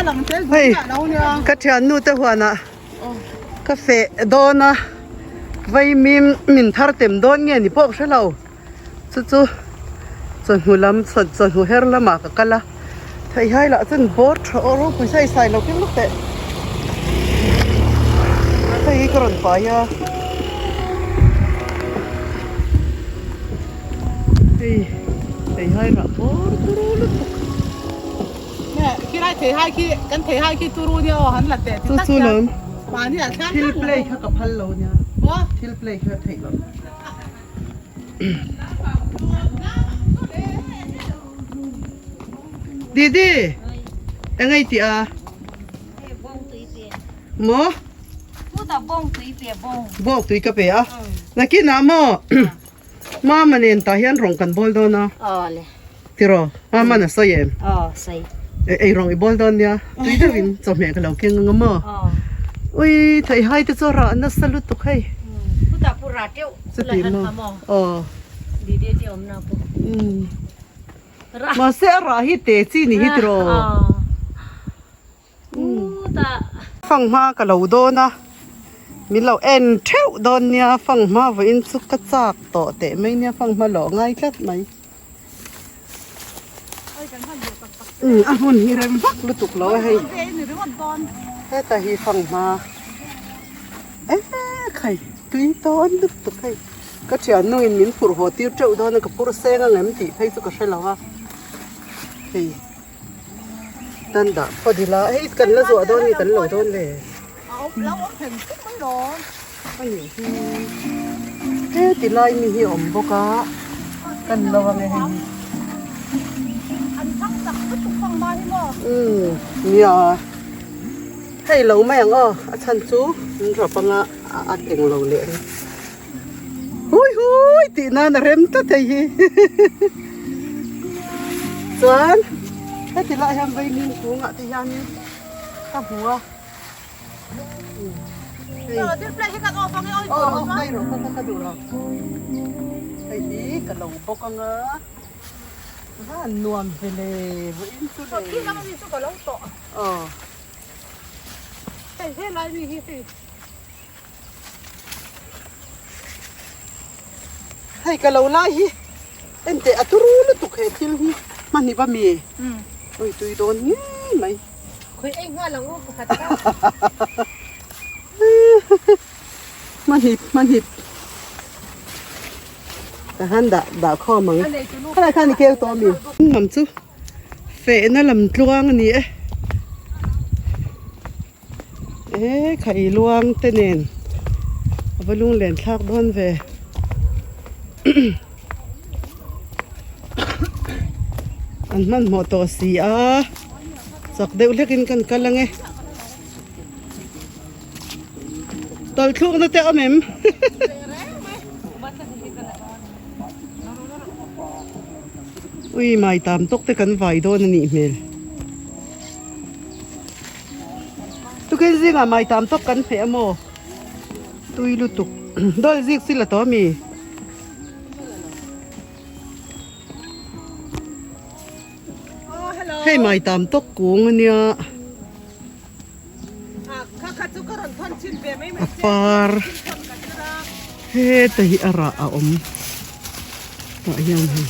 Hei ka thiannu te huanah ka feh dawn a vaimim min thar tem dawn nge ni pawh ka hre lo chu chu chawhnu lam chawhnu her lamah ka kal a theihai lah chuan bawr tha aw ropui sai sai lo keng lawk teh hei hi ka rawn pai a hei theihai rah bawr turu lutuk. Khilai theihai khi kan theihai khi turu nia aw han la teh ti tak hian mahni ah thlan thil play kha ka phal lo nia thil play kha theih loh. Didi eng ei tih a maw bawng tui ka pe a nakinah maw Mama nen tah hian rawng kan bawl dawn a. Aw le. Tiraw, Mama na sawi em? Aw sawi. E ei rawng i bawl dawn nia, tui deuhin chawhmeh ka lo keng ang a maw? Aw. Ui, theihai te chu a rah nasa lutuk hei. Chutah pawh rah teuh Chuti maw? Aw. Didi te awmna pawh. Umm. Mahse a rah hi te chi ni hi tiraw? Aw. Fanghma ka lo dawn a, min lo en theuh dawn nia fanghma vawiin chu ka chak tawh teh mai nia fanghma lawh ngai tlat mai. Umm a hmun hi rem vak lutuk lo a hei heta hi fanghma e khai tui tawn lutuk hei ka thiannu in min phurh haw tir teuh dawn a ka phur seng ang em tih phei chu ka hre lo a hei. Tan dah phawt ila hei kan la zuah dawn nge kan lo dawn le. A nih hi heti lai mi hi a awm bawk a kan lo ang e hei hi. Umm nia hei lo mai ang aw a chhan chu an rap anga a eng lo leh ang hui hui tih nan a rem tlat hei hi chuan heti lai hian vaimim kungah te hianin ka hmu a hei aw off daih rawh ka ka duh lo hei hi ka lo bawk anga van nuam vele vawiin chu le aw Hei ka lo lai hi enteh a turu lutuk he thil hi hmanhnih va mi ui tui dawn ngei mai. Khawi ei nghal ang u pakhat kha. Hmanhnih hmanhnih ka han dah dah khawm ang khalai khan i keu tawh a mi. Lam chu fehna lam tluang a ni e. He khai luang te nen a va lunglen thlak dawn ve an hmanhmawh tawh si a chak deuh hlek in kan kal ang e tawlh thluk na te a awm em ui mai tam tawk te kan vai dawn a nih hmel. Tukin zingah mai tam tawk kan hmeh a maw? Tui lutuk. Dawl zik si la tawh a mi? Hei mai tam tawk kung a nia. A par. Heta hi a rah a awm. Tah hian hei.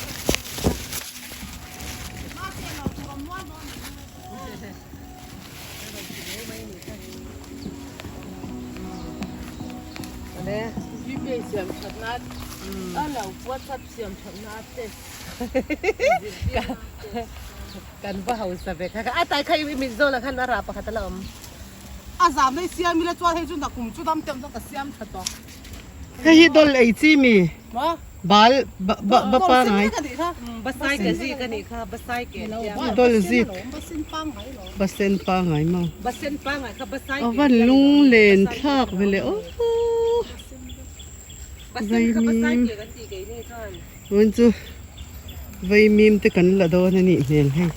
Kan va hausa ve kha a tai kha i mit zawnah khan a rah pakhat a la awm. A zam hei siam ila chuan hei chu nakum chu dam teuh zawk ka siam tha tawh. Hei hi dawl ei chi mi? Maw? Bal ba ba ba pangai. Basai ke zik a nih kha basai ke tiang. Dawl zik. Basen pangai maw? Basen pangai kha basai ke. A van lunglen thlak ve le aw. Basen kha basai ke kan tih keini chuan. Tun chu vaimim te kan la dawn a nih hmel hei.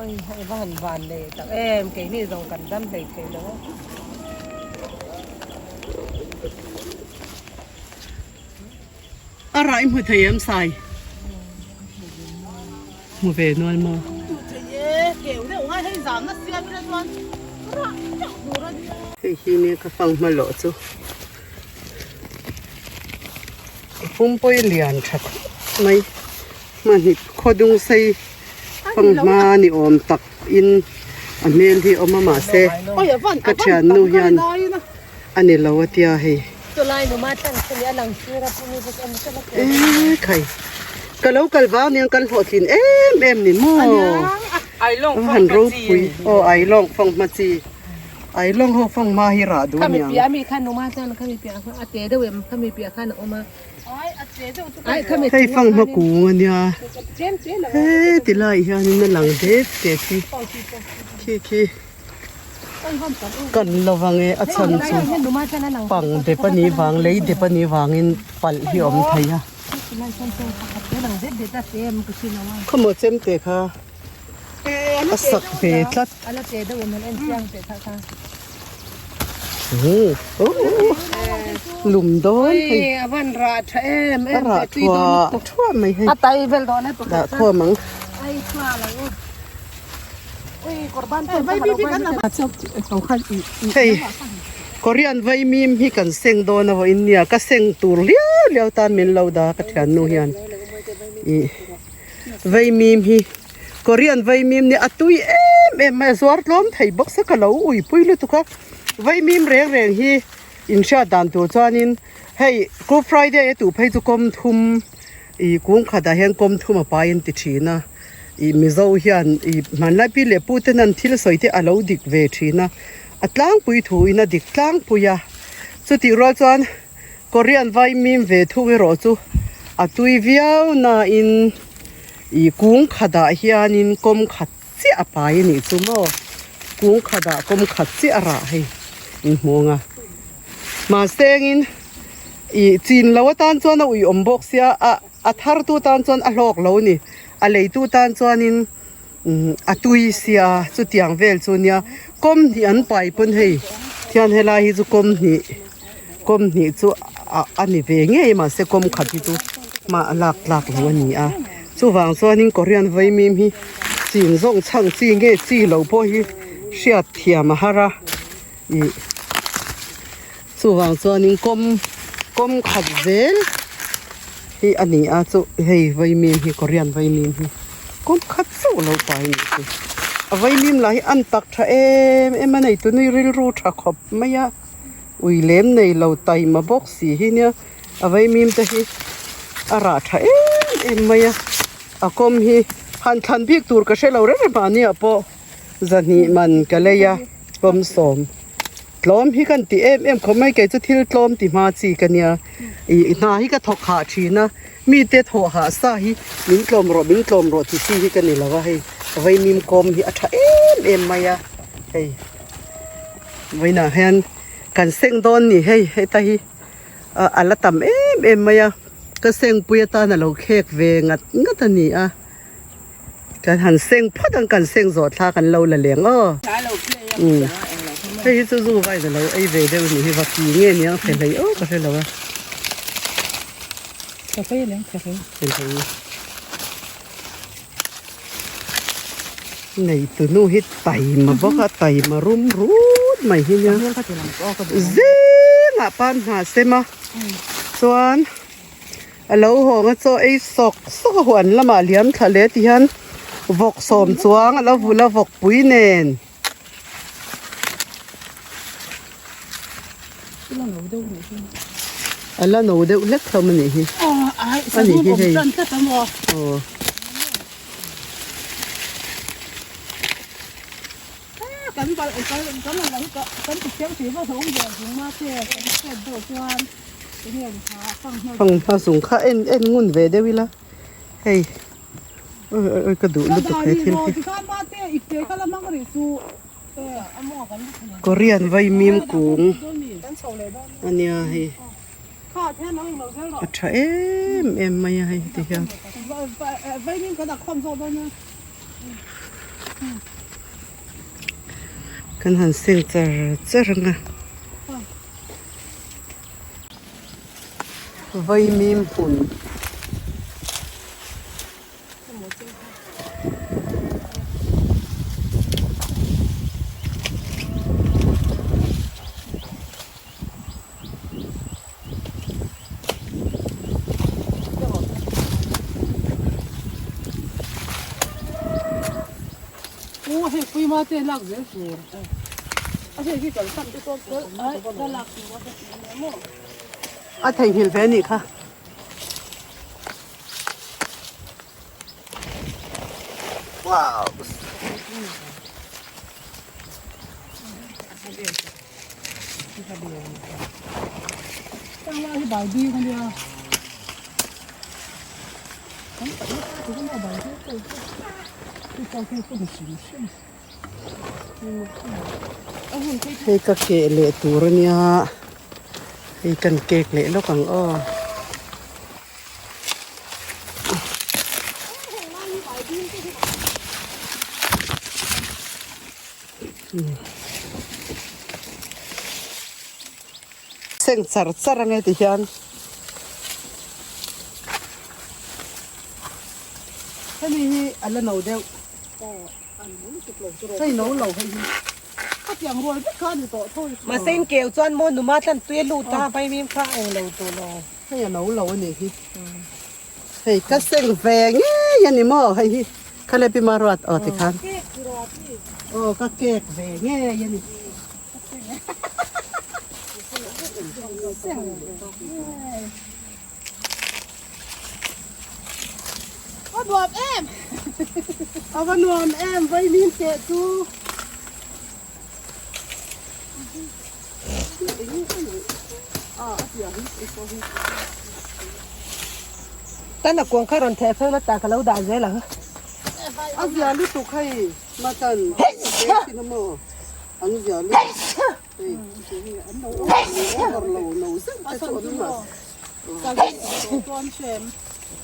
Oi hei va han van nei tak em keini zawng kan dam hlei thei lo a. A rah i hmu thei em Sai? Hmu ve nual maw? Hmu thei e, keu deuh ngai hei zamna siam ila chuan rah deuh tur a nia. Hei hi nia ka fang hma loh chu. A pumpui lian tha khawp mai. Hmahni khawdung sei fang hma ni awm tak in a hmel hi awm a mahse ka thiannu hian a ni lo a tia hei. E khai ka lo kal vang nia kan hlawhtlin em em ni maw a han ropui aw ailawng fang hma chi ailawng ho fang hma hi rah duh aniang. Hei fanghma kung a nia heti laiah hianin a lang det det hi khi khi kan lo vang e a chhan chu pang dep a nih vang lei dep a nih vangin palh hi a awm thei a khawmaw chemte kha a sak ve tlat. Lum dawn hei a van rah tha em a rah thuah thuah mai hei a tai vel dawn e dah khawm ang ai thua lo hei Korean vaimim hi kan seng dawn a vawiin nia ka seng tur liau liau tan min lo dah ka thiannu hian ih vaimim hi. Korean vaimim nia a tui em em mai a zuar tlawm thei bawk se ka lo ui pui lutuk a vaimim reng reng hi in hriat dan tur chuanin hei Good Friday a tuh phei chu kawm thum ih kung khatah hian kawm thum a pai an ti thin a ih Mizo hian ih hmanlai pi leh pu ten an thil sawi te a lo dik ve thin a a tlangpui thu in a dik tlangpui a chutih rual chuan Korean vaimim ve thung erawh chu a tui viau nain. Ih kung khatah hianin kawm khat chiah a pai a nih chu maw kung khatah kawm khat chiah a rah hei in hmu ang a mahse engin ih chin lo atan chuan a ui awm bawk sia a a thar tu tan chuan a hlawk lo a ni a lei tu tan chuanin umm a tui sia chutiang vel chu nia kawm hnih an pai pawn hei thian helai hi chu kawm hnih. Kawm hnih chu a ni ve ngei mahse kawm khat hi chu hma a lak tlak lo a ni a chuvang chuanin Korean vaimim hi chin zawng chhang chi nge chi lo pawh hi hriat thiam a har a ih chuvang chuanin kawm kawm khat zel hi a ni a chu hei vaimim hi Korean vaimim hi kawm khat chauh lo pai a nih chu a vaimim lah hi an tak tha em em a nei tu nui rilru tha khawp mai a. Ui lem nei lo taima bawk si hi nia a vaimim te hi a rah tha em em mai a a kawm hi han thlan bik tur ka hre lo reng reng mahni ah pawh zahnih man ka lei a kawm sawm tlawm hi kan ti em em khawp mai kei chu thil tlawm ti hma chi ka nia ih hna hi ka thawk hah thin a mite thawh hah sa hi min tlawm rawh min tlawm rawh ti chi hi ka ni lo a hei vaimim kawm hi a tha em em mai a hei. Vawiinah hian kan seng dawn ni hei heta hi a la tam em em mai a ka sengpui atan a lo khek ve ngat ngat a ni a kan han seng phawt ang kan seng zawh thla kan lo la leng aw umm hei hi chu zu vai na lo ei ve deuh a nih hi va ki nge niang che hlei aw ka hre lo a che hlei. Nei tunu hi taima bawk a taima rum rut mai hi nia zingah pan hna sem a chuan a lo hawng a chaw ei sawk sawk a huan lamah liam thla leh ti hian vawk sawm chuang a lo vul a vawk pui nen. A la no deuh hlek hlawm a nih hi. A nih hi hei. Aw. Fanghma zung kha en en ngun ve deuh ila hei. Oi oi oi ka duh lutuk he thil hi. Korean vaimim kung ania hei a tha em em mai a hei ti hian. Kan han seng char char ang a. Vaimim hmun. A theihnghilh ve anih kha. Wow. Hei ka keh leh tur ania hei kan kek leh lawk ang aw. Seng char char ange ti hian. Hemi hi a la no deuh. Hei no lo hei hi. Mahse in keu chuan maw numa thlan tui a lut a vaimim kha a eng lo tur lo. Hei a no lo a nih hi. Hei ka seng ve ngei a ni maw hei hi khale pi maruat aw tikhan aw ka cake ve ngei a ni. A nuam em! A va nuam em vaimim teh chu. Tan a kuang kha rawn theh fel ta ka lo dah zel ang. A zia lutuk hei matan tin maw an zia lutuk hei an lo over lo no zeuh te chu an ma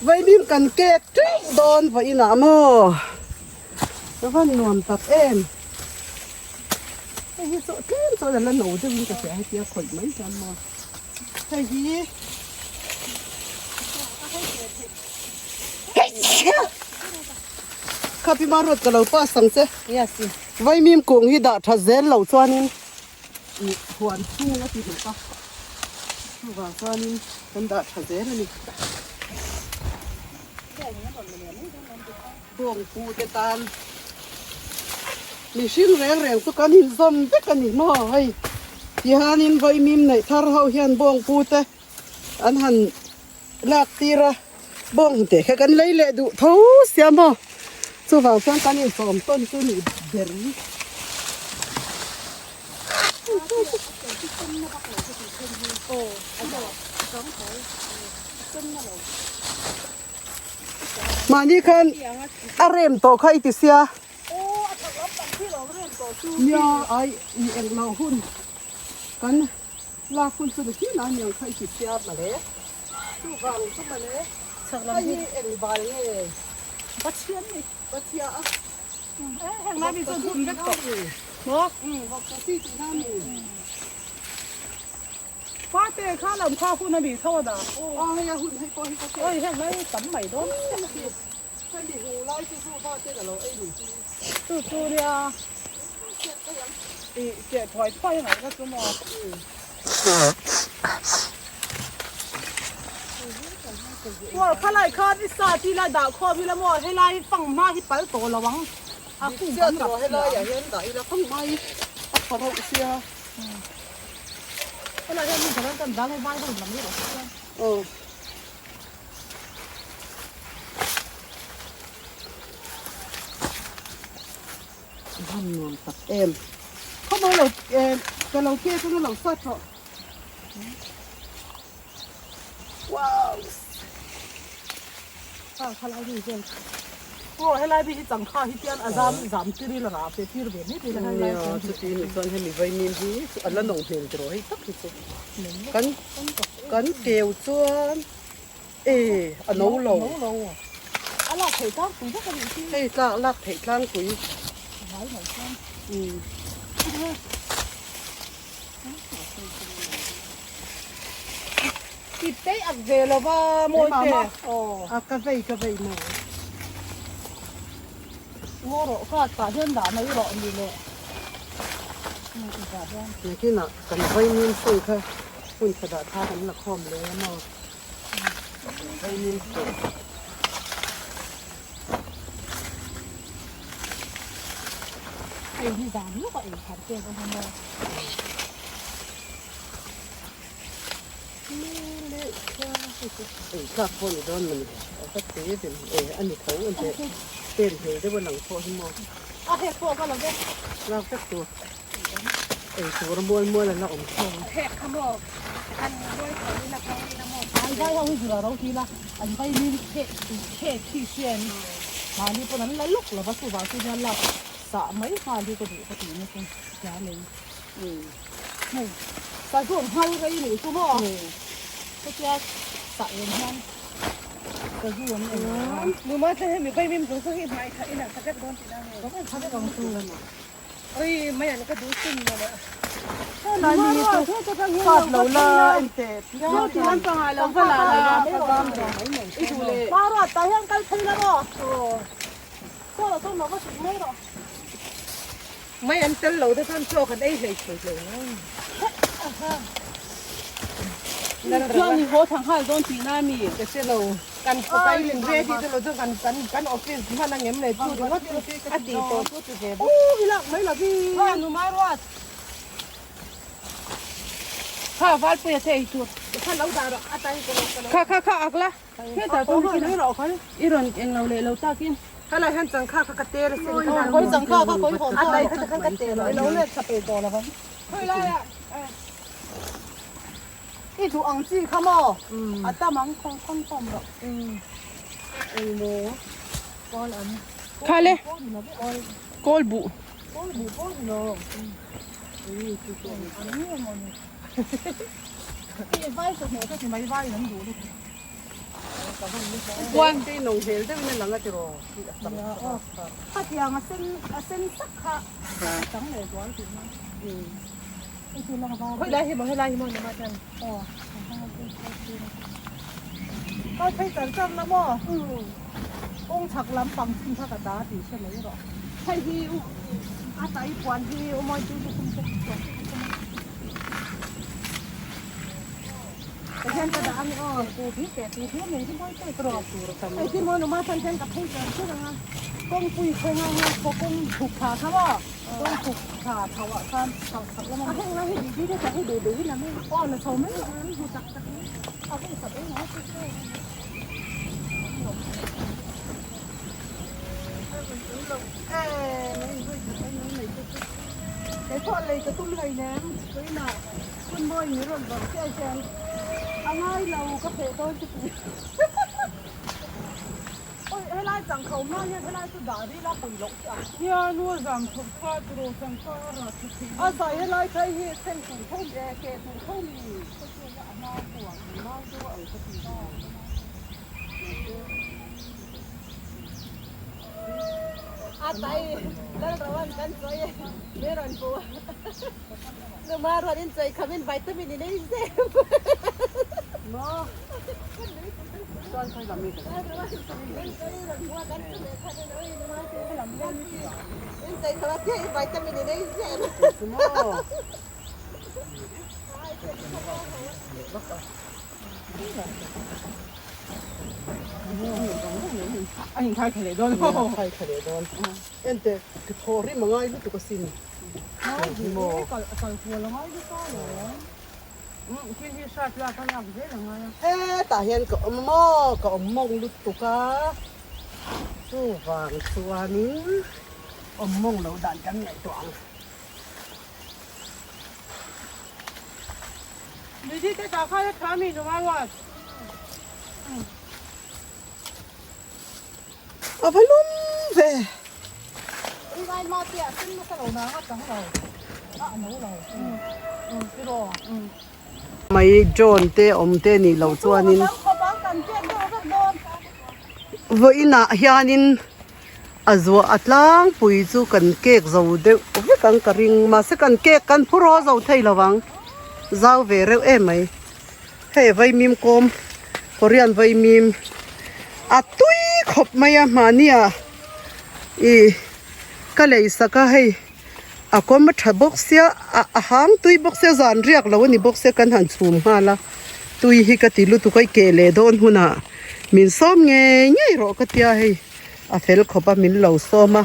Vaimim kan kek teuh dawn vawiinah maw. Ka van nuam tak em. Hei hi chu tlem chuan a la no deuh in ka hria hetia khawih mai hian maw. Hei hi Khapi ma ruat ka lo pass ang che. Yes. Vaimim kung hi dah tha zel lo chuanin huan chhung a ti duh a. Chuvang chuanin kan dah tha zel a ni. Bawngpu te tan mihring reng reng chu kan inzawm vek a ni maw hei tihianin vaimim neih thar ho hian bawngpu te an han lak tir a bawng te kha kan lei leh duh tho sia maw chuvang chuan kan insawm tawn chu nih ber hi. Mahni khan a rem tawh kha i ti sia. Nia ai i eng lo hun kan lak hun chu ni khi na niang kha i ti sia male. Chuvang chu male hei hi eng bal nge? Pathian ni. Pathia a. Heng lai mi chu hun vek tawh. Maw? Vawk chi tih na mi. Pate kha lam kha hun a nih tho a dah. Aw hei a hun hei pawh hi ka hria. Oi heng lai tam mai dawn chiah a ti. Hemi hu lai chu zu va ten a lo ei ni. Chu chu nia i keh thuai thuai a ngaih na chu maw. Maw khalai khan i sa ti lai dah khawm ila maw helai fang hma hi pal tawh lo ang. A kung kan rap sia. Helai ah hian dah ila fang hma hi a tha reuh sia. Aw. Van nuam tak em. Khawmawi lo ka lo kek anga lo sat rawh. Wow. Aw helai bik hi changkha hi tian a zam zam tir ila rah pe tir ve mai ila helai Nia chuti nih chuan hemi vaimim hi chu a la no hmel tiraw hei tak hi chu kan kan keu chuan e a no lo a lak theih tlangpui vek a nih hi hei tlak lak theih tlangpui. I tei ak ve lo va mawi te. A ka vei ka vei maw. Ngaw rawh kha tah hian dah mai rawh ni le. Nakinah kan vaimim fung kha hmun khatah tha kan la khawm leh a maw. Vaimim fung. Hei hi zan lawk a ei khat pek a hmu maw. Ei tlak pawh ni dawn mawni a va te ve e a ni tho ang teh pen hmel deuh a lang pawh hi maw a hek pawh ka la vek lak vek tur ei tur a mual mual a la awm tho ang hek kha maw an vai tho ila kho ila maw an vai ho hi zura ro ti la an vai min khe khe khi sian mahni pawn an la lawk lova chuvang chu hian lak sah mai nghal hi ka duh ka tih na chu hria nei. Hei sazu ang nghal rei nih chu maw hetia sah en hian sazu an ei a. Numa tle hemi vaimim zawng zawng hi hmai kha inah tha vek dawn tih na nge. Ka tha vek ang chu. Oi mai an ka duh sin mawle. Numa mi chu kap lo la en teh pian. Chu an panga lo va la la ka zam zawng mai mai. I duh le. Maro tah hian kal phei la maw. Chaw la chaw lo va suk mai rawh. Mai an tel lo te chuan chaw kan ei hlei thei hlei lo. Chuan i haw thang nghal dawn tih na mi? Ka hre lo. Kan kai in ready te lo chuan kan kan kan office hman ang em le chu ringawt chu a tih tawh chu ti ve bawk. U i lak mai lo vi. Kha nu mai ruat. Kha Valpuia te ei tur. Kha lo dah rawh a tai ka lo ka lo. Kha kha kha ak la. Hetah chuan i rawn eng lo leh lo takin. Helai hian changkha kha ka tel asin. Kawi changkha kha kawi hawn a tai kha khan ka tel a. Lo let tha pe tawh lovang. Khawi laiah i duh ang chi kha maw a tam ang khawng khawng khawm rawh. Engmaw kawl an. Khale kawl buh. Kawl buh pawh ni lo. Vai chawhmeh ka ti mai vai in an duh lutuk. Puan te no hmel deuhin a lang a tiraw tih a tam kha. Khatiang a sen a sen tak kha a chang leh zual tih na. Khawi lai hi maw helai hi maw ni mah chuan. Aw. Kal phei char char la maw. Kawng chhak lam pang chin kha ka ta tih hre mai rawh. Hei hi u a tai puan hi u mawi chu lukhum te puan te lukhum a. Pathian ka dah a ni aw tu hi teh tu hi nei hi mawi teh rawh hei hi maw numa chuan hian ka phei char char ang a kawngpui khawnga anga khaw kawng chhuk thla kha maw kawng chhuk thla chho ah khan chho chhak lam a heng lai hi didi te chuan hi duh duh in a mai aw la chho mai rawh an hmu tak tak mai a hung sak eng ang chu Kei pawh lei ka tum hleinem tuinah Hun mawi mi rawn vawrh chiah hian a ngai lo ka pheh dawn chu ti. Oi helai changkho hma hian helai chu dah ril a pui loh chiah. Nia nu a zam thawk kha tiraw changkha a rah tha thei A zai helai phei hi seng tur tho mi e ke tur tho mi ka chu a mau kuang mau deuh a ang ka ti ve. A tai Lalroan kan chawi e mi rawn pu. Numa ruat in chawi kham in vitamin in ei zep. Maw? Chuan khawi lam nge ka In chawi kham a chiah in vitamin in ei zep. Maw? A inkhai tha leh dawn maw? Inkhai tha leh dawn. Enteh, ka thaw rim a ngai lutuk asin. Hetah hian ka awm maw? Ka awm mawng lutuk a, chuvang chuanin awm mawng loh dan kan ngaihtuah ang. A va lum ve. Mai John te awm te nih loh chuanin vawiinah hianin. A zuah a tlangpui chu kan cake zo deuh vek ang ka ring mahse kan cake kan phur haw zo thei lo vang zau ve reuh em mai hei vaimim kawm korean vaimim a tui khawp mai a mahnia ih ka lei sak a hei a kawm a tha bawk sia a a hang tui bawk sia zan riak lo a ni bawk sia kan han chhum nghal a tui hi ka ti lutuk a i keh leh dawn hunah min sawm ngei ngei rawh ka tia hei. A fel khawp a min lo sawm a,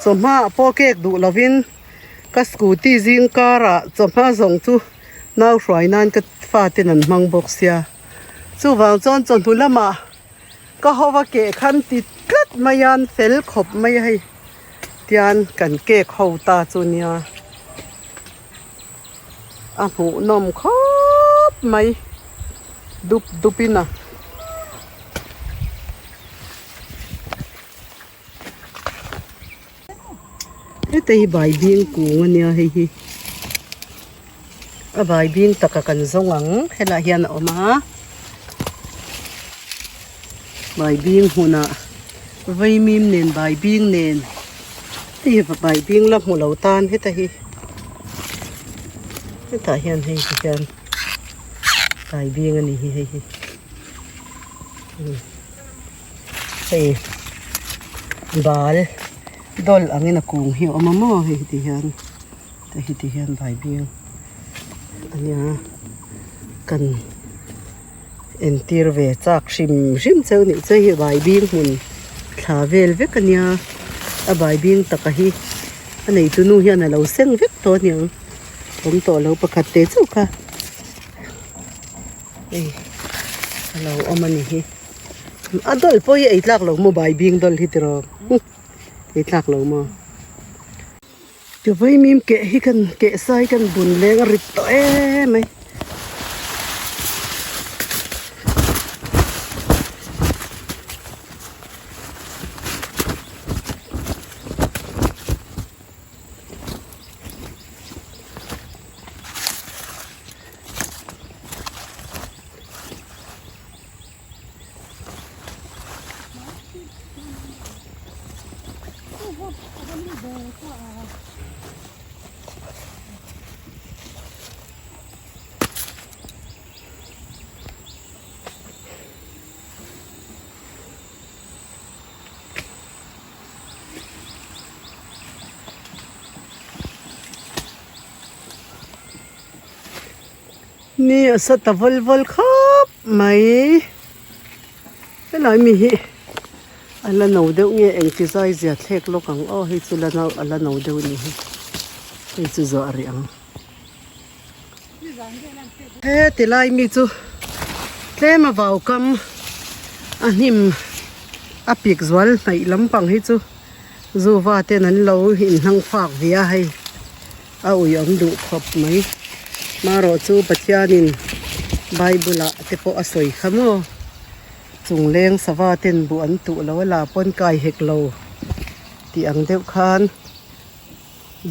chawhma ah pawh cake duh lovin ka scooty zing karah chawhma zawng chu nau hruai nan ka faten an hmang bawk sia. Chuvang chuan chawhnu lamah ka ho va keh khan ti tlat mai a, an fel khawp mai a hei tian kan cake ho ta chu nia a hmuhnawm khawp mai dup dup in a. Heta hi baibing kung a nia hei hi a baibing taka kan zawng ang helaiah hian a awm a baibing hmunah vaimim nen baibing nen hei hi baibing la hmu lo tan heta hi hetah hian hei ti hian baibing a ni hi hei hi. Hei bal dawl angin a kung hi a awm a maw hei ti hian te hi ti hian vai biang a nia kan entir ve chak hrim hrim cheu nih chu hei vai bing hmun thla vel vek a nia a vai bing taka hi a neitu nu hian a lo seng vek tawh a niang awm tawh lo pakhat te chauh kha. Hei a lo awm a ni hi a dawl pawh hi ei tlak lo maw bai bing dawl hi tiraw ei tlak lo maw ti vaimim keh hi kan keh sai kan bun leng a rit tawh em mai. Ni a sa ta vawl vawl khawp mai helai mi hi a la no deuh nge engti zai zia thlek lawk ang aw hei chu la no a la no deuh a ni hi hei chu zawh a rih ang he tilai mi chu tlem a vau kam a hnim a pik zual hnaih lampang hi chu zuva ten an lo inhnang fak ve a hei. A ui awm duh khawp mai. Marawh chu Pathianin Bible ah te pawh a sawi kha maw? Chungleng sava ten buh an tuh lo a la pawn kai hek lo tih ang deuh khan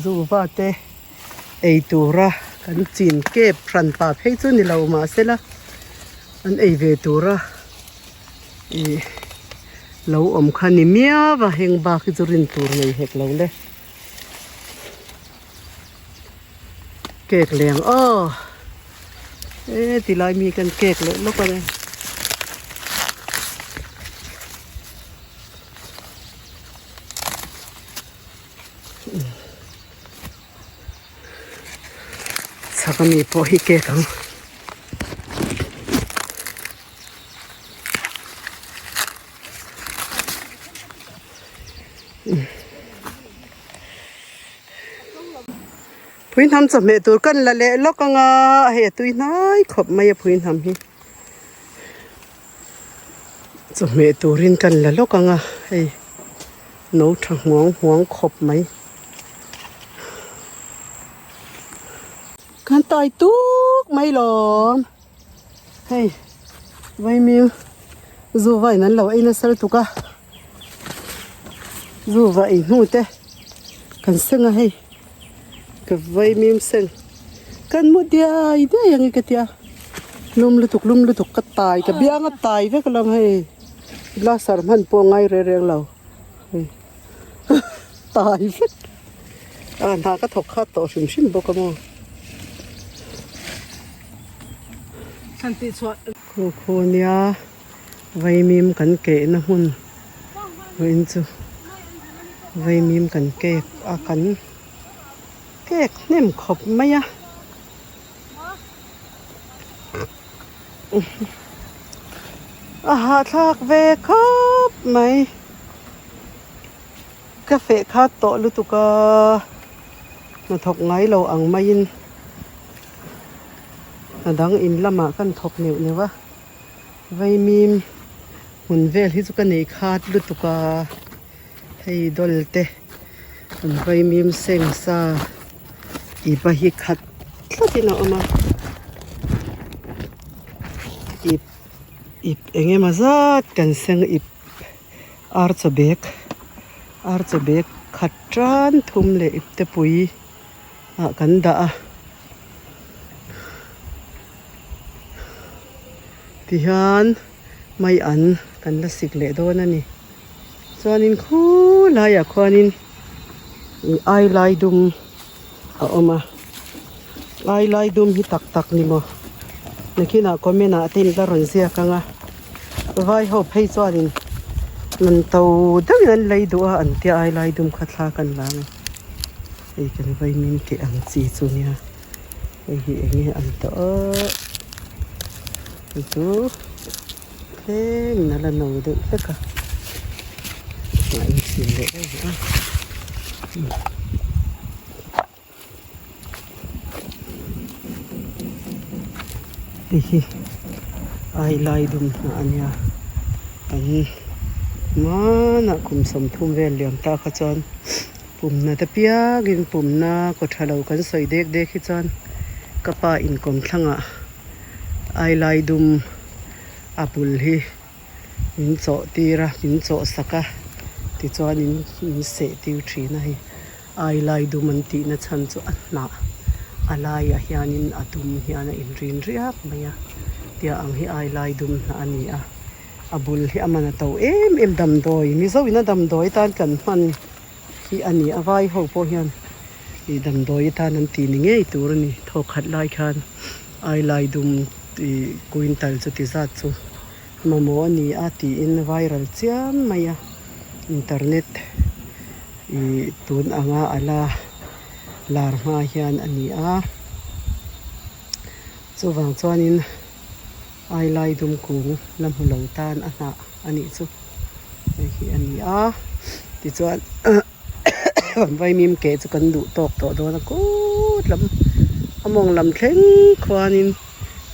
zuva te ei tura kan chin kep hran pah phei chu ni lo mahsela an ei ve tura ih lo awm kha ni miau a heng bak hi chu rin tur nei hek lo le. Cake leng aw e ti lai mi kan cake leh lawk a ni. Chhak ami pawh hi cake ang. Phuihnam chawhmeh tur kan la leh lawk ang a hei a tui hnai khawp mai a phuihnam hi chawhmeh turin kan la lawk ang a hei no tha hmuang hmuang khawp mai kan tai tuk mai lawm. Hei vaimim zu vain an lo ei nasa lutuk a zu va ei hnu te kan seng a hei ka vaimim seng kan mu diai diai ang i ka tia lum lutuk lum lutuk ka tai ka biang a tai vek alawm hei blaster hman pawh a ngai reng reng lo hei. tai vek a hna ka thawk khat tawh hrim hrim bawk a maw. Khu khu nia vaimim kan kehna hmun vawiin chu vaimim kan kek a kan kek hnem khawp mai a. A hahthlak ve khawp mai ka feh khat tawh lutuk a hnathawk ngai lo ang maiin hna dang in lamah kan thawk neuh neuh a vaimim hmun vel hi chu ka nei khat lutuk a hei dawl te an vaimim seng sa tih pa hi khat tlatin a awm a ip ip eng emaw zat kan seng ip ar chaw bag ar chaw bag khat tan thum leh ip te pui ah kan dah a tihian mai an kan la sik leh dawn a ni chuanin khulaiah khuanin ih ai lai dum. a awm a ai lai dum hi tak tak ni maw nakinah comment ah te in la rawn ziak ang a vai ho phei chuanin man to deuhin an lei duh a an tia ai lai dum kha thla kan la ang hei kan vaimim tih ang chi chu nia hei hi eng nge an tawh hei chu tlemin a la no deuh hlek a a inchhin leh daih a. Hei hi ai lai dum hnah a nia kan hmanah kum sawmthum vel liam ta kha chuan pumna te piangin pumna kaw tha lo kan sawi dek dek hi chuan ka pa inkawm thlangah ai lai dum a bul hi. Min chawh tir a, min chawh sak a, tichuanin min seh tir thin a hei. Ai lai dum an tihna chhan chu a hnah a laiah hianin a dum hian a inrin riak mai a, tia ang hi ai lai dum hnah a ni a. A bul hi a man a to em em damdawi, Mizo in a damdawi atan kan hman hi a ni a, vai ho pawh hian ih damdawi atan an tih ni ngei tur a ni, thawkhat lai khan ai lai dum ih quintal chuti zat chu. Mamawh a ni a tiin viral chiam mai a, internet ih tun anga a la lar hma hian a ni a, chuvang chuanin ai lai dum kung la hmu lo tan a hnah a nih chu hei hi a ni a, tichuan vaimim keh chu kan duh tawk tawh dawn a kut lam a mawng lam thleng khuanin.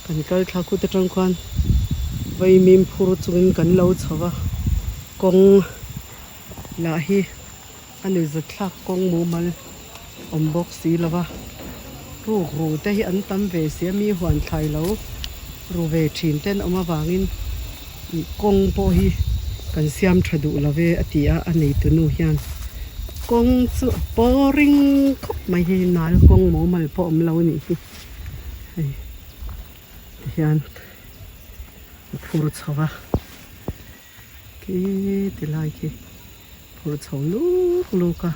Kan kal thla khut atang khuan vaimim phur chungin kan lo chho va, kawng lah hi a ni zat thlak kawng mumal awm bawk si lo va, ruk ru te hi an tam ve si a mi huan thlai lo ru ve thin te an awm avangin ih kawng pawh hi kan siam tha duh lo ve a ti a, a neitu nu hian kawng chu a boring khawp mai hi nal kawng mumal pawh awm lo a nih hi. Hei tihian a phur chho a khi ti lai khi phur chho luk luk a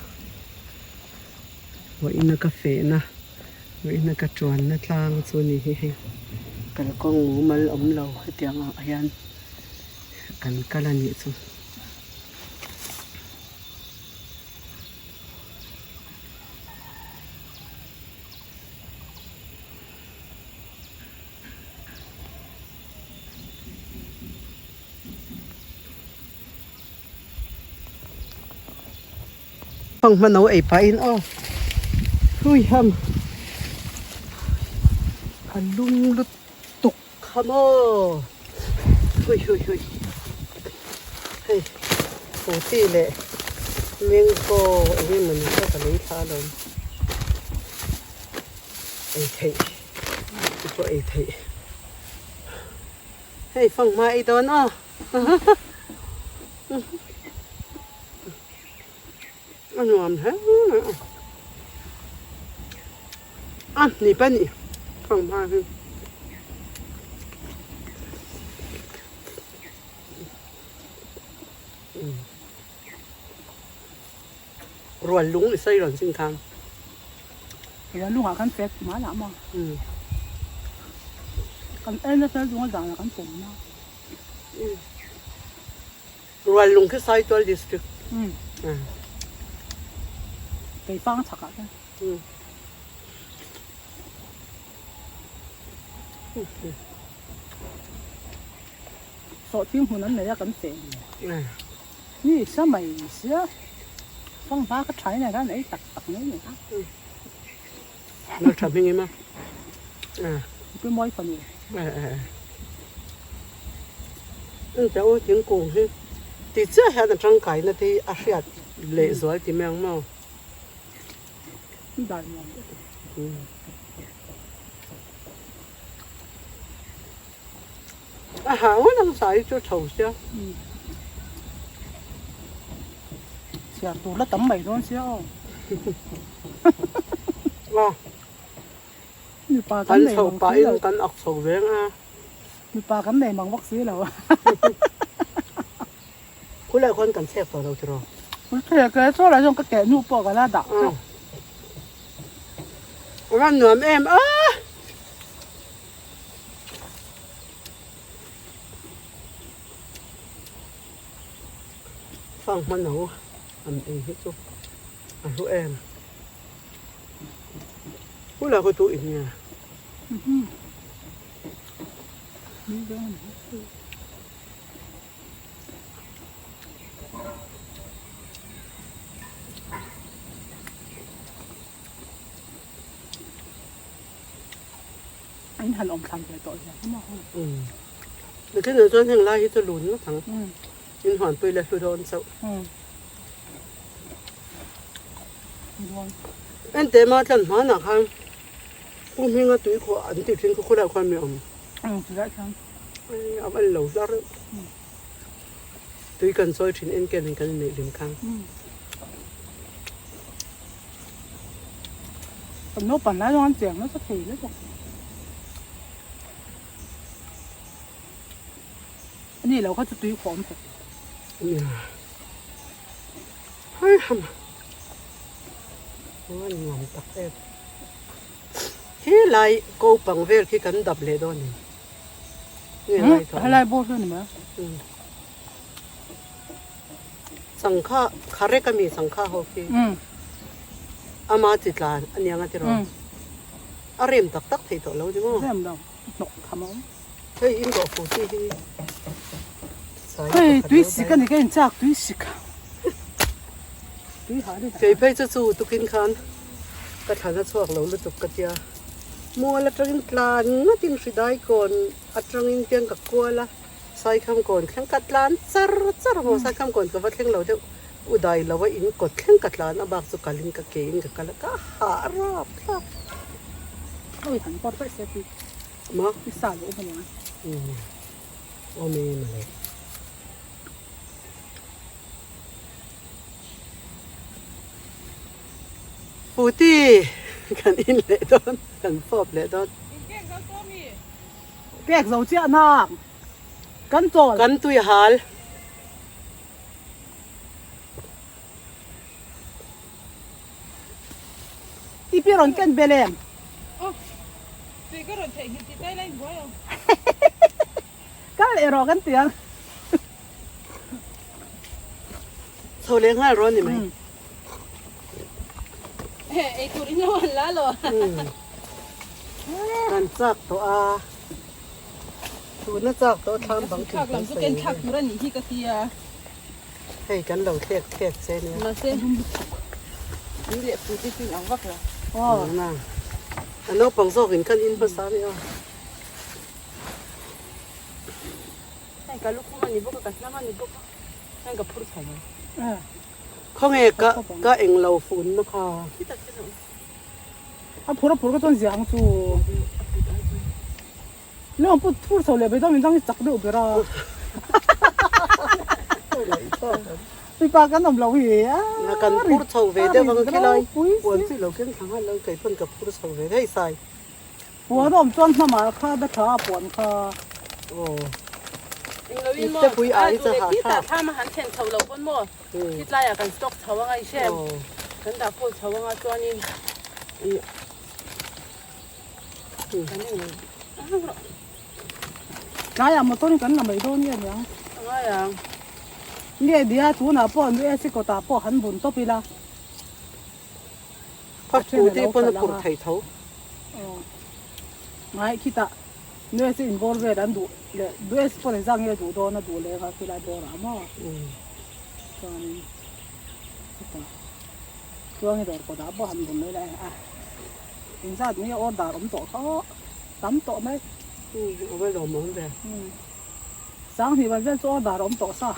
vawiin a ka fehna vawiin a ka tuanna tlang chu a ni hi hei kalkawng mumal awm lo hetiang ah hian kan kal a nih chu. Fanghma no ei pahin aw hui ham a lum lutuk kha maw hui hui hui hei scooty leh mango eng emawni kha ka lei thla alawm. Ei theih te pawh ei theih hei fanghma ei dawn aw a nuam hle mai a a ni pahnih fanghma hi. Rual lung i sawi rawn sin khan. Rual lungah khan fek mah lah maw? Kan en nasa lunga zanah kan pawm na. Rual lung khi Saitual district. Keifang chhakah khan. Sawhthing hmun an nei a kan feh. Ni sa mai sia fanghma ka tha in a ei tak tak mai ni a. Nal tha hming em a. Pi mawi fanu. An te u thingkung hi ti chiah hian a tangkai na te hi a hriat leh zual ti mai ang maw. Dar nuam deuh. A ha ngawt ang sa hi chu tho sia. Chhiar tur la tam mai dawn sia aw. Aw. Mipa kan nei mang si lo. Kan ak chho veng a. Mipa kan nei mang bawk si lo. Khulai khawn kan chhek tawh lo tiraw? Chhek e, chaw lah chuan ka keh hnu pawh ka la dah chauh. Ram nuam em a. Fang hman ho an ei hi chu a hlu em. Hula khaw tu in nge. An han awm thlan ve tawh zia hi maw. Nikin ah chuan heng lai hi chu lun ngawt ang. In huanpui leh hlu dawn chauh. Enteh ma tlan hmanah khan Pu Hminga tui khuah an tih thin kha khawlaiah khuan mi awm. A van lo hlar reuh. Tui kan chawi thin enken in kan inneih hlim khan. Kan naupang lai zawng an cheng nasa thei hle bawk. Ani lo kha chu tui khawh awm hek. Nia. Hai ham. A nuam tak em. Khi lai ko pang vel khi kan dap leh dawn em. Nge lai tawh. Helai bawr hi a ni mai. Sangha kharek a mi sangha ho khi ama chi tlan a niang a tiraw a rem tak tak thei tawh lo ni maw rem lo hnawk tham a awm hei in rawh fu chi hi hei tui sik a ni ka in chak tui sik tui ha ni kei phei chu chu tukin khan ka thlan a chhuak lo lutuk ka tia mual atangin tlan ngatin hridai kawn atangin tiang ka kual a. Saikham kawn thleng ka tlan char char maw Saikham kawn ka va thleng lo deuh u dai lo a in kawt thleng ka tlan a bak chu kalin ka ke in ka kal a ka hah rap thlap. Oi han pawr paih se pi. Ma? I sa lo awm aniang. Umm awm e mawle. Puti kan in leh dawn kan fawp leh dawn. Pek zo chiah nak kan chawl. Kan tui hal. I pi rawn ken bel em? Aw, tui ka rawn theihnghilh tih tai lai buai ang. Kal leh rawh kan ti ang. Chho leh nghal rawh ni mai. Ei tur in lo han la lo. Kan chak tawh a, tuna chak tawh thlam bang thil kan sawi ken thlak tur a nih hi ka ti a. Hei kan lo thlek thlek che nia. Mahse tui leh pute chu in ang vak lo. Aw. A naupang zawkin kan in hmasa a ni aw. Hei ka lukhum a ni bawk a, ka hnam a ni bawk a, heng ka phur chho mai. Khawnge ka ka englo funna kha. A phur a phur ka chuan zia ang chu. Lawng put phur chho leh beidawng in dang hi chak deuh ber a. Mipa kan awm lo hi a. Na kan phur chho ve deuh ang khilai. Puan chi lo keng thla nghal lo kei pawn ka phur chho ve hei sai. Puan awm chuan hnamah kha da tha a puan kha. Aw. Englo in maw? Ipte pui ai A cha duh leh ha khitah tha. thlam a han thlen chho lo pawn maw? Khitlaiah kan stock chho anga i hrem. Aw. Kan dah khawl chho anga chuanin ih kan eng rawh. Tlaiah motor in kan la mai dawn nge niang? A ngai ang. Nge nia tunah pawh nu AC kawtah pawh han bun tawp ila. Ka scooty pawn a phurh thei tho. Aw. Ngai khitah nu AC in bawr vel an duh leh nu AC pawn engzah nge duh dawn a duh leh anga khilai bawrah maw. Chuanin khitah chuangin dawr kawtah pawh han bun mai la a. Engzat nge order awm tawh kha aw. Tam tawh mai. A va lawm awm ve. Sanghnih ban vel chu order awm tawh sa.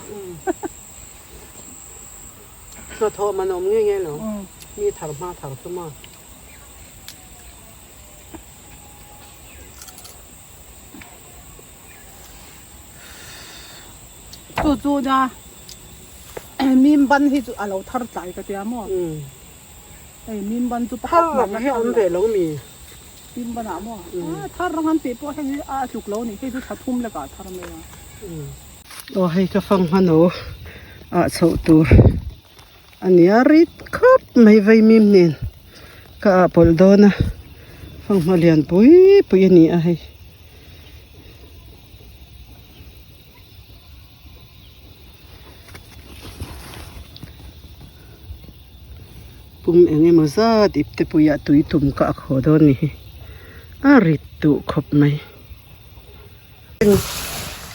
Hnathawh man awm nge nge lo. Mi thar hma thar chu maw. Chu chu nia mim ban hi chu a lo thar tlai ka tia maw. Hei mim ban chu pakhat mah hi awm ve lo mi. Mim ban ah maw. A thar rang an tih pawh hei hi a tluk lo ni hei chu thla thum lek ah thar mai a. Aw hei ka fang hmano ah chhoh tur a nia rit khawp mai vaimim nen ka ah pawlh dawn a fanghma lian pui pui a ni a hei. Pum eng emaw zat ip te puiah tui tum ka a khaw dawn ni hi a rit duh khawp mai.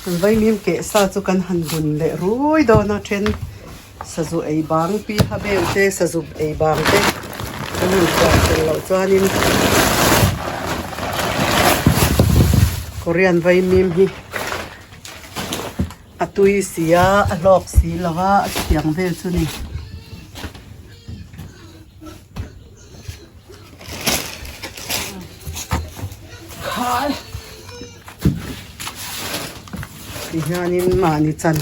Kan vaimim keh sa chu kan han bun leh rui dawn a then sazu ei bang pi ha bel te sazu ei bang te kan han chhuah fel loh chuanin Korean vaimim hi a tui si a a hlawk si lo va a chutiang vel chu ni. Ti hianin mahni chan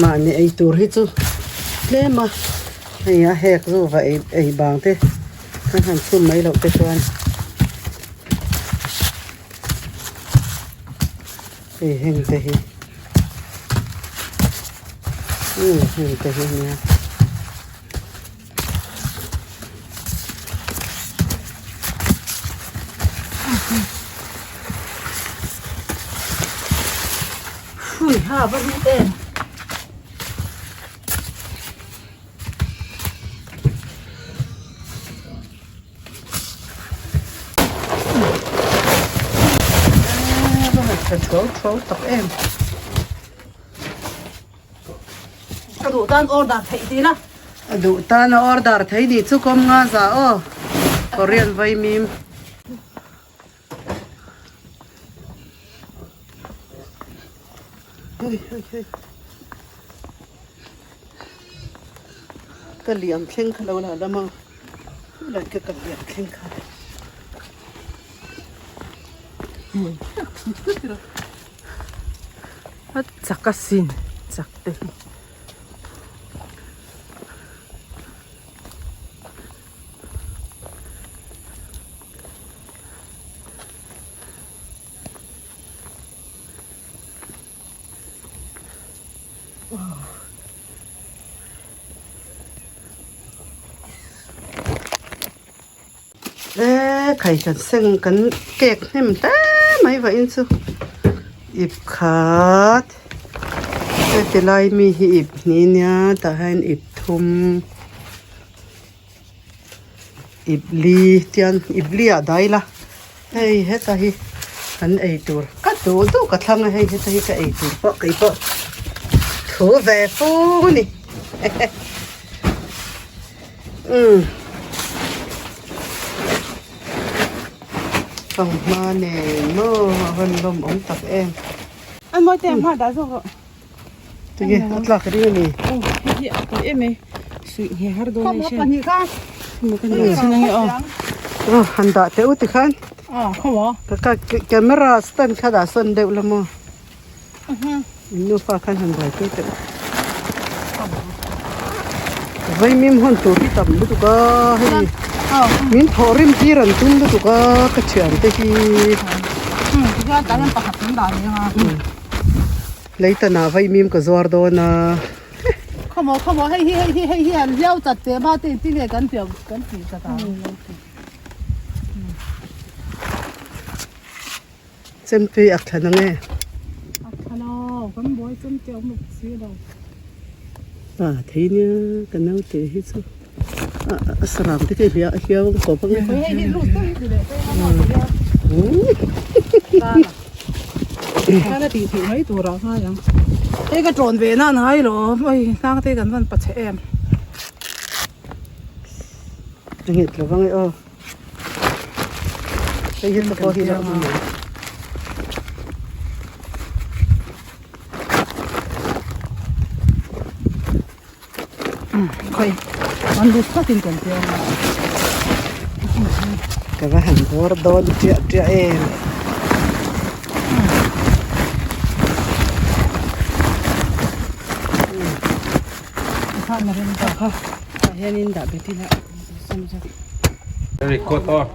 mahni ei tur hi chu tlem a hei a hek zu va ei ei bang te kan han chhum mai loh te chuan hei heng te hi umm heng te hi ania. Hui ha va ri em. Tha thuau thuau tak em. Ka duh tan order theih ti la. A duh tan a order theih ni chu kawm nga za aw. Korean vaimim. Hei hei hei. Ka liam thleng kha lo la lam a. Lai ka ka liam thleng kha. A chak asin chak te hi. E khai kan seng kan cake hnem hle mai va in chu ip khat heti lai mi hi ip hnih nia tah hian ip thum ip li tian ip li ah dai la hei heta hi kan ei tur ka duh duh ka thlang a hei heta hi ka ei tur pawh keipawh thu ve fur a ni. Umm fanghma nen maw a rawn lawm awm tak em. An mawi te hma dah zawk rawh. Tinge a tlak ring a ni. Aw hei hi a tawi em ai suih nge har dawn a ni Khawm pahnih kha. Maw kan dah chin ange aw. Aw han dah teh u tikhan. Aw khawmaw. Ka camera stand kha dah sawn deuh la maw. In nufa khan han buaipui teh u. Vaimim hawn tur hi tam lutuk a hei min thawh rim tir an tum lutuk a ka thian te hi. Leitan ah vaimim ka zuar dawn a. Khawmaw khawmaw hei hi hei hi hei hi han hliau chat teh ma te tinge kan piang kan tih chat ang. Chemtui a thlan ang e. A thla lo, kan buai chemte awm lo si lo. A thei nia ka naute hi chu a sarang te khi a hiau ang kawp ang e. Hei hi lut deuh hi ti leh phei a Khan a tih theih mai tur ah ngai ang. Hei ka tawn ve nan ngai lo hei hnang te kan van pa chhe em. A nghet lo vang e aw. Hei hi ka pawh hi lo awm mai. Khawi an lut thlatin kan piang a. Ka va han bawr dawn tiah tiah em. Tah hianin dah bet ila Record aw.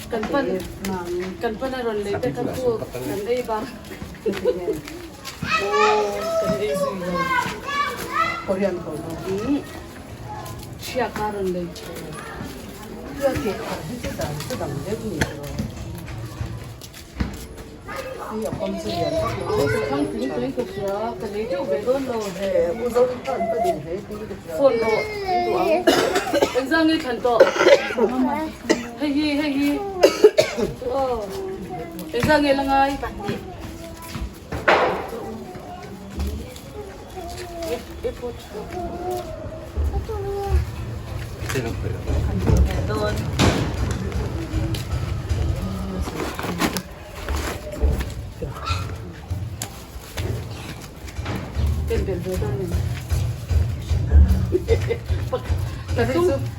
Kan pan kan pan a rawn lei te kha chu kan ei ba kan ei zui lo Korean ho lo chhia kha rawn lei Tia ke khat hi chu dan chu dang deuh ni tawh Hei a pawm chu lian vak lo ka thlang tling tawhin ka hria ka lei deuh ve dawn lo he u zo in khan ka duh hle tih ka hria phone rawh in duh ang engzah nge thlan tawh hei hi hei hi aw engzah nge la ngai pahnih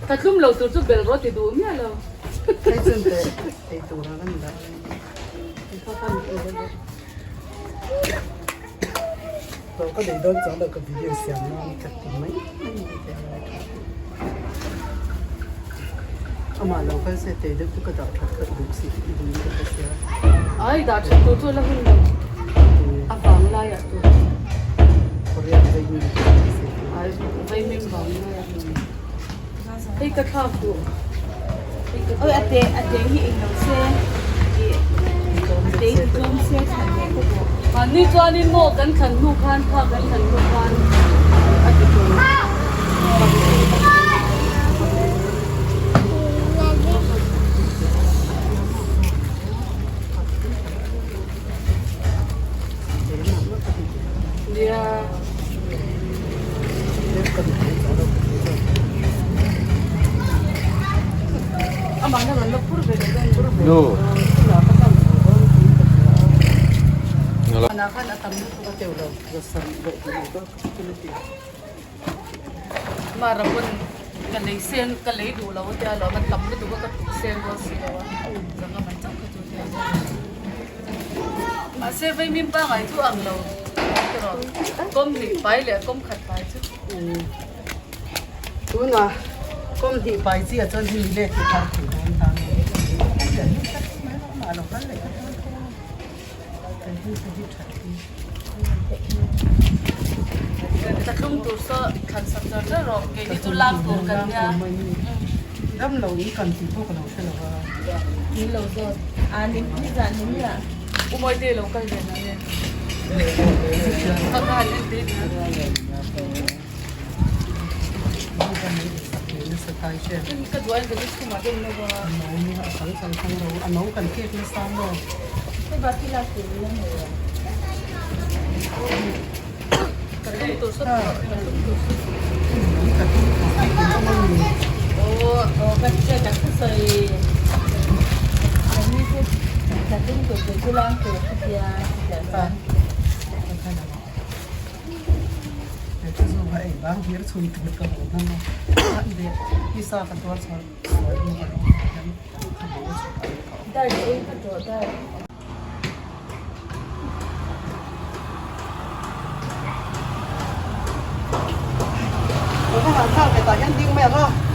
Ka tlum lo tur chu bel rawh ti duh miah lo. Hei chun teh ei tur a kan dah. Lo ka nei dawn chuan lo ka video siam nan ka ti mai mai ni te a ngai tha. Amah lo kal se tei deuh chu ka dah that khat duh si i duh in ka hre sia. Ai dah that tur chu la hun lo a vang lai ah tur. Korean vei mim ti se. Ai vei mim vang lai ah tur. Hei ka thlak duh. Oi ate ate hi eng lo se i ate hi tlawm se thlan leh ka duh. Mahni chuanin maw kan thlan hnu khan kha kan thlan hnu khan a ti tur. Nia. No. Mara pawn ka lei seng ka lei duh lo a tia lo ka tam lutuk a ka tuk seng dawn si lo a zanga man chauh kha chu tia mahse vaimim pangai chu ang lo erawh kawm hnih pai leh kawm khat pai chu tuna kawm hnih pai chi ah chuan hemi let hi thar thei dawn ta nge a lo kal leh kan hi hi that hi Ka thlum tur saw thlan sak char char rawh keini chu lak tur kan nia. Dam lo in kan tih pawh ka lo hre lo a. Min lo zawt a ni nizan ni mi ah. U Mawite lo kal ve na nge. Ka khan en te na. Ka duh a in ka chu chhum ah deuh lo a. A no kan kek nasa maw. Hei bak hi lak tur la nei a. Ka tum tur sawt tawh ka tum tur sawt. Aw ka hria ka thusawi Mahni chu ka tum tur tur chu lang tur ka tia. Favang hlir chhun tur ka hmu hman a, a leh tisa ka tuar chhuah sual in ka rawng ah hian ka bo chhuk ang ka awm. Dar ei ka tawh dar. Ka va han thlak ve tah hian ding mai ang a.